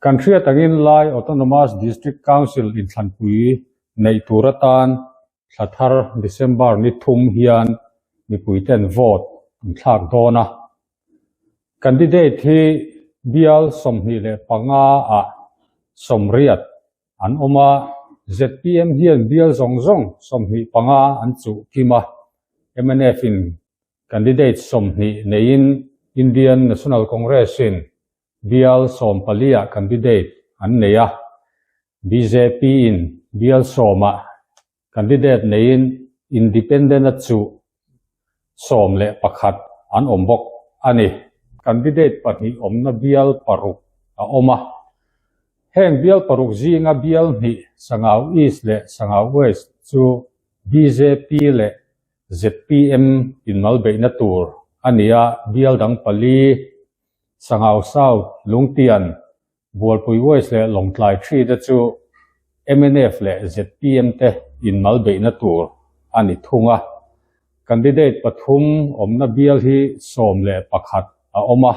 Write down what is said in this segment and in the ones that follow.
Kan hriat angin Lai Autonomous District Council inthlanpui neih tur atan thla thar December ni thum hian mipuiten vote an thlak dawn a. Candidate hi bial 25 ah 80 an awm a, zpm hian bial zawng zawng 25 an chuh kim a, mnf in candidate 20 neiin Indian National Congress in bial 14 ah candidate an nei a, bjp in bial 10 ah candidate neiin Independent a chuh 11 an awm bawk a ni. Candidate pahnih awmna bial paruk a awm a, heng bial paruk zinga bial hnih Sangau East leh Sangau West chu bjp leh zpm inmalbeihna tur a ni a, bial dang pali Sangau South, Lungtian, Bualpui West leh Lawngtlai Three te chu mnf leh zpm te inmalbeihna tur a ni thung a. Candidate pathum awmna bial hi 11 a awm a.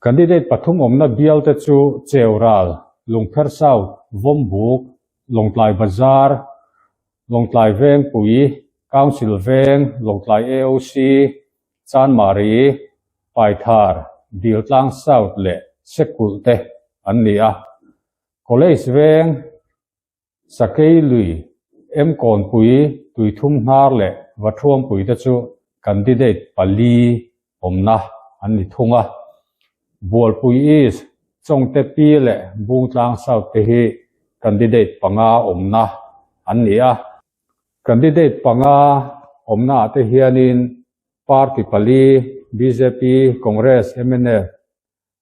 Candidate pathum awmna bial te chu Cheural, Lungpher South, Vawmbuk, Lawngtlai Bazar, Lawngtlai Vengpui, Council Veng, Lawngtlai AOC, Chanmari, Paithar, Diltlang South leh Sekulh te an ni a. College Veng, Sakei Lui, Emkawnpui, Tuithum Hnar leh Vathuampui te chu candidate pali awmna an ni thung a. Bualpui East, Chawngte Pi leh Bungtlang South te hi candidate panga awmna an ni a. Candidate panga awmna ah te hianin party pali bjp, Congress, mnf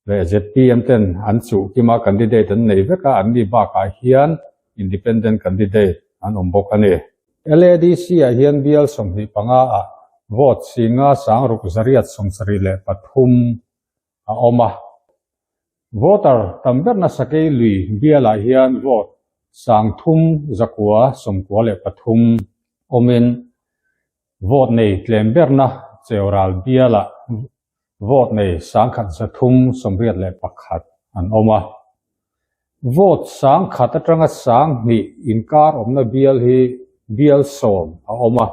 leh zpm ten an chuh kim a, candidate an nei vek a, an ni bakah hian independent candidate an awm bawk a ni. LADC ah hian bial 25 ah vote singa sangruk zariat 73 a awm a. Voter tam berna Sakei Lui bialah hian vote 3,993 awmin vote nei tlem berna Cheural bialah vote nei 1,381 an awm a. Vote 1,000 atanga 2,000 inkar awmna bial hi bial 10 a awm a.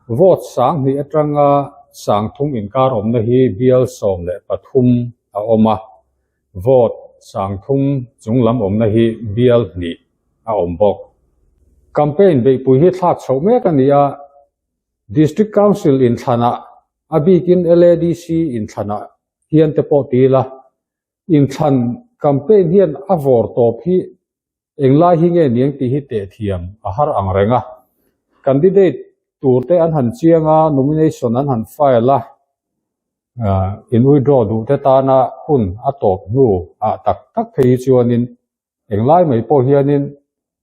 Vote 2,000 atanga 3,000 inkar awmna hi bial 13 a awm a. Vote 3,000 chunglam awmna hi bial 2 a awm bawk. Campaign beihpui hi thlak chhoh mek a ni a, District Council inthlanah a bikin LADC inthlanah hian te pawh ti ila, inthlan campaign hian a vawr tawp hi englai hi nge niang tih hi teh thiam a har ang reng a. Candidate tur te an han chiang a, nomination an han file a, in withdraw duh te tana hun a tawp hnu ah tak tak phei hi chuanin englai mai pawh hianin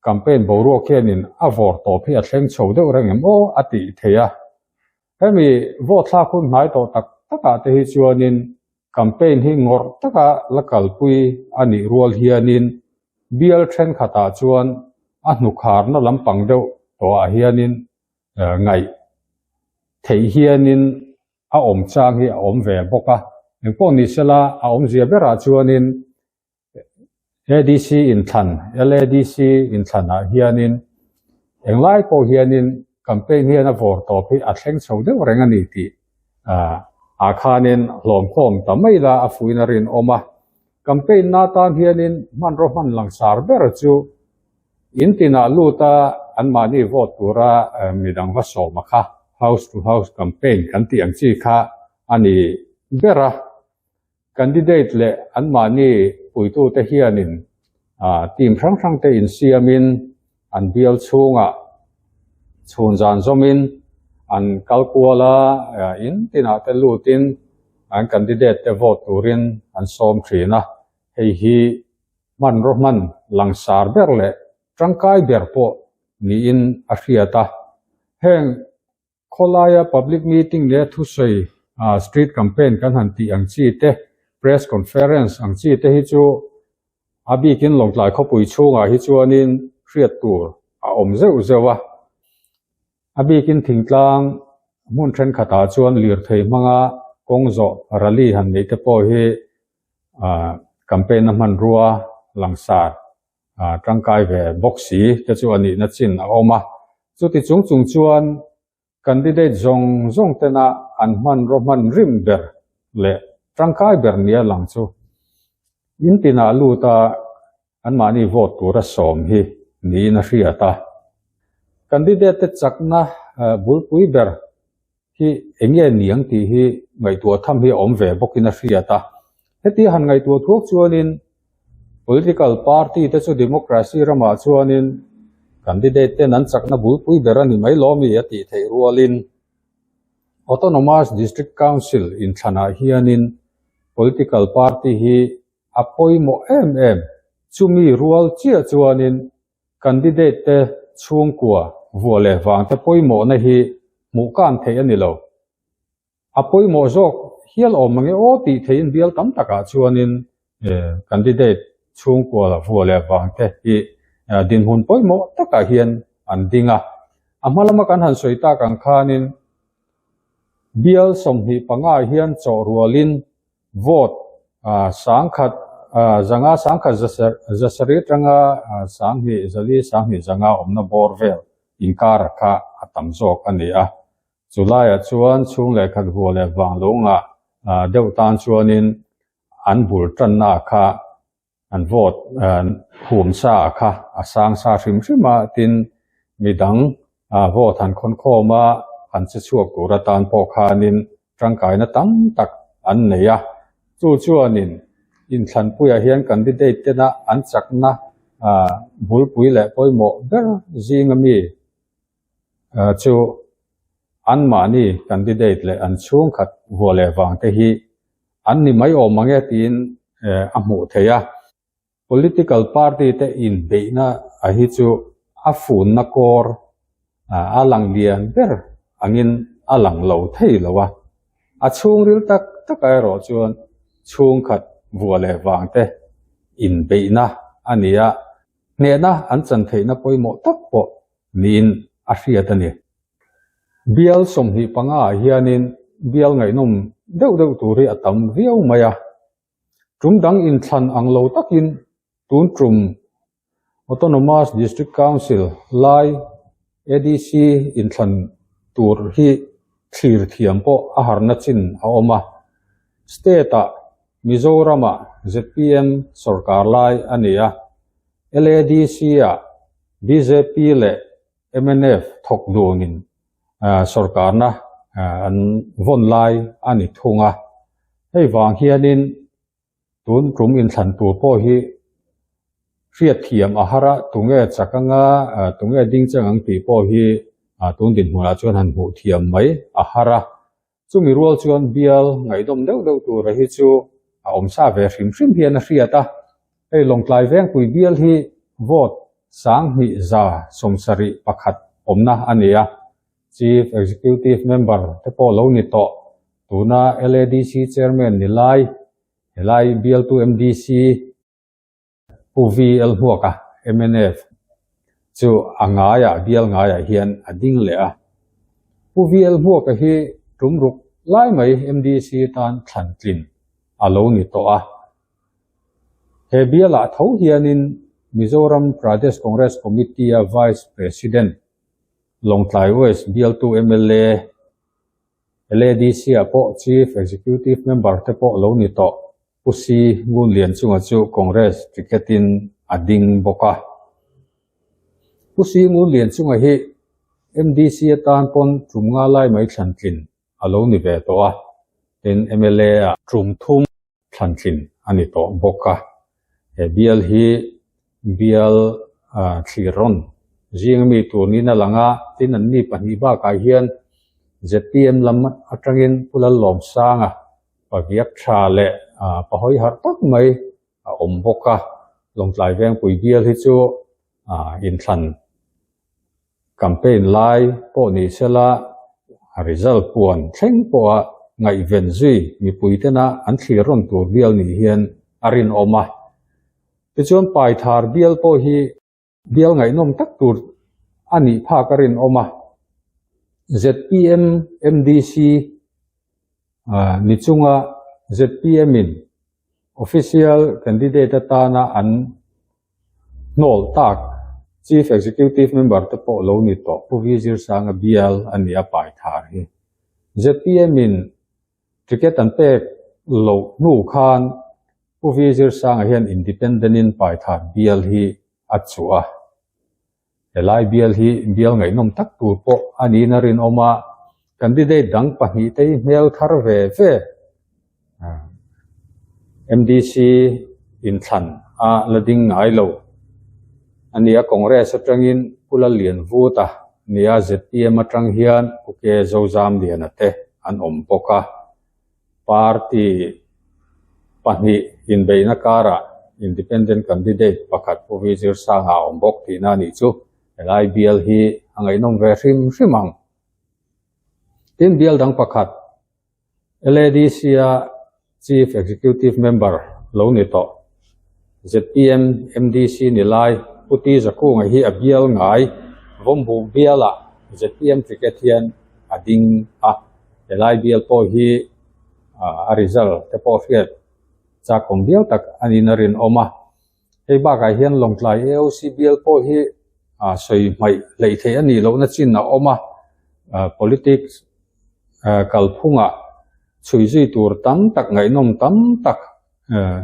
campaign boruak hianin a vawr tawp hi a thleng chho deuh reng em aw a tih theih a. Hemi vote thlak hun hnai tawh tak takah te hi chuanin campaign hi ngawrh taka la kalpui a nih rual hianin bial thenkhatah chuan a hnukharna lampang deuh tawhah hianin ngaih theih hianin a awm chang hi a awm ve bawk a. Engpawh ni sela a awmzia berah chuanin ADC inthlan, LADC inthlanah hianin englai pawh hianin campaign hian a vawr tawp hi a thleng chho deuh reng a ni tih ah khanin hlawmkhawm ta mai la a fuin a rinawm a. Campaign na tan hianin hmanraw hman langsar ber chu in tinah lut a anmahni vote tura midang va sawm a kha house to house campaign kan tih ang chi kha a ni ber a. Candidate leh anmahni puitute hianin team hrang hrang te insiamin an bial chhungah chhun zan zawmin an kal kual a, in tinah te lutin an candidate te vote turin an sawm thin a. Hei hi hmanraw hman langsar ber leh tangkai ber pawh niin a hriat a. Heng Khawlaia public meeting leh thusawi street campaign kan han tih ang chi te, press conference ang chi te hi chu a bikin Lawngtlai khawpui chhungah hi chuanin hriat tur a awm zeuh zeuh a. A bikin thingtlang hmun thenkhatah chuan lirthei hmanga kawng zawh rally han neih te pawh hi. campaign-na hmanrua langsar tangkai ve bawk si te chu a nihna chin a awm a. Chuti chung chung chuan candidate zawng zawng tena an hmanraw hman rim ber leh tangkai ber nia lang chu in tinah lut a anmahni vote tura sawm hi niin a hriat a. Candidate te chakna bulpui ber hi eng nge niang tih hi ngaihtuah tham hi a awm ve bawkin a hriat a. Heti han ngaihtuah thuak chuanin political party te chu democracy ramah chuanin candidate ten an chakna bulpui ber a ni mai lawmi a tih theih rualin Autonomous District Council inthlanah hianin political party hi a pawimawh em em. Chumi rual chiah chuanin Candidate te chhungkua vuah leh vang te pawimawhna hi hmuh kan theih a ni lo. A pawimawh zawk hial awm ang e aw tih theihin bial tam takah chuanin candidate chhungkua vuah leh vang te hi dinhmun pawimawh takah hian an ding a. A hma lama kan han sawi tak ang khanin bial 25 hian chawh rualin Vote 1000 zanga 1000 zasarih atanga 2000 zali 20 zanga awmna bawr vel inkar kha a tam zawk a ni a. Chulaiah chuan chhung leh khat vua leh vang lo ngah deuh tan chuanin an bul tanna kha An vote hum sa kha a sang sa hrim hrim a, tin midang vote han khawn khawm a, han che chhuak tur atan pawh khanin tangkaina tam tak an nei a. Chu chuanin inthlanpuiah hian candidate tena an chakna bulpui leh pawimawh ber zinga mi chu anmahni candidate leh an chhungkhat vuah leh vang te hi An ni mai awm ang e tiin a hmuh theih a. Political party te inbeihna a hi chu a funna kawr a lang lian ber angin a lang lo thei lo a. A chhungril tak takah erawh chuan chhungkhat vuah leh vang te inbeihna a ni a, hnehna an chan theihna pawimawh tak pawh niin a hriat a ni. Bial 25 ah hianin bial ngaihnawm deuh deuh tur hi a tam viau mai a. Tum dang inthlan ang lo takin tun tum Autonomous District Council lai ADC inthlan tur hi thlir thiam pawh a harna chin a awm a. State ah Mizoram ah zpm sorkar lai a ni a, LADC ah bjp leh mnf thawk dunin sorkarna an vawn lai a ni thung a. Hei vang hianin tun tum inthlan tur pawh hi hriatthiam a har a, tunge chak anga tunge ding chang ang tih pawh hi tun dinhmunah chuan han hmuh thiam mai a har a. Chumi rual chuan bial ngaihdawm deuh deuh tura hi chu a awm sa ve hrim hrim hian a hriat a. Hei Lawngtlai Vengpui bial hi vote 2171 awmna a ni a. Chief Executive Member te pawh lo ni tawh. Tuna LADC Chairman ni lai, helai bialtu MDC, Pu VL Hmuaka, mnf, chu a ngaiah, bial ngaiah hian a ding leh a. Pu VL Hmuaka hi tum ruk lai mai MDC tan thlan tlin a lo ni tawh a. He bialah tho hianin Mizoram Pradesh Congress Committee-a Vice President, Lawngtlai West bialtu mla, LADC-ah pawh Chief Executive Member te pawh lo ni tawh Pu Si Ngunlianchunga chu Congress ticket-in a ding bawk a. Pu Si Ngunlianchunga hi MDC atan pawn tum nga lai mai thlan tlin a lo ni ve tawh a, tin MLA-ah tum thum thlan tlin a ni tawh bawk a. He bial hi bial thlir rawn zing ami tur niin a lang a, tin an ni pahnih bakah hian zpm lam atangin Pu Lallawmsanga paviak tha leh pahawi harh tak mai a awm bawk a. Lawngtlai Vengpui bial hi chu inthlan Campaign lai pawh ni sela a result puan thleng pawha ngaihven zui mipui tena an thlir rawn tur bial nih hian a rinawm a. Tichuan Paithar bial pawh hi bial ngaihnawm tak tur a nih phak a rinawm a. Zpm MDC ni chunga zpm in. Official candidate atana an hnawl tak Chief Executive Member te pawh lo ni tawh Pu V Zirsanga bial a ni a Paithar hi. Zpm in ticket an pek loh hnu khan Pu V Zirsanga hian Independent in Paithar bial hi a chuh a. Helai bial hi bial ngaihnawm tak tur pawh a niin a rinawm a, candidate dang pahnihte hi hmel thar ve ve MDC inthlan a la ding ngai lo a ni a, Congress atangin Pu Lallianvuta nia zpm atang hian Pu K Zozamliana te an awm bawk a. Party pahnih inbeihna karah Independent candidate pakhat Pu V Zirsanga a awm bawk tihna a nih chu helai bial hi a ngaihnawm ve hrim hrim ang. Tin, bial dang pakhat LADC-a Chief Executive Member lo ni tawh zpm MDC ni lai Pu T Zakunga hi a bial ngai Vawmbuk bialah zpm ticket hian a ding a. Helai bial pawh hi a result te pawh hriat chak awm viau tak a niin a rinawm a. Hei bakah hian Lawngtlai AOC bial pawh hi sawi hmaih hleih theih a nih lohna chin a awm a. Politics kalphungah chhui zui tur tam tak ngaihnawm tam tak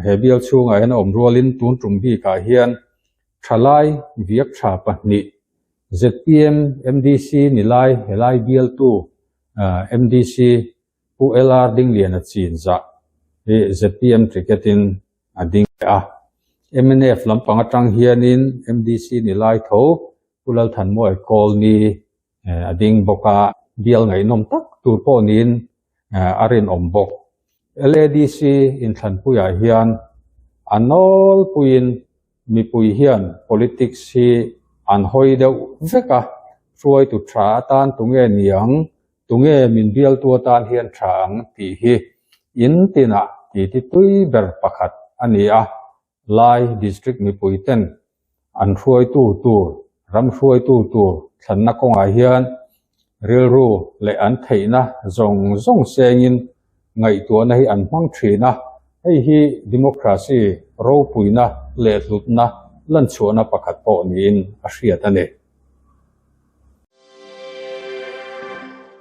he bial chhungah hian a awm rualin tun tum bikah hian thalai viak tha pahnih zpm MDC ni lai helai bialtu MDC Pu LR Dingliana chin zah hi zpm ticket in a ding leh a. Mnf lampang atang hianin MDC ni lai tho Pu Lalthanmuai Kawlni a ding bawk a, bial ngaihnawm tak tur pawh niin a rinawm bawk. LADC inthlanpuiah hian a nawlpuiin Mipui hian politics hi an hawi deuh vek a, hruaitu tha atan tunge ni ang, tunge min bialtu atan hian tha ang tih hi in tinah titi tui ber pakhat a ni a, Lai District mipui ten an hruaitu tur, ram hruaitu tur thlanna kawngah hian rilru leh an theihna zawng zawng sengin ngaihtuahna hi an hmang thin a, hei hi democracy ropuina leh hlutna lanchhuahna pakhat pawh niin a hriat a ni.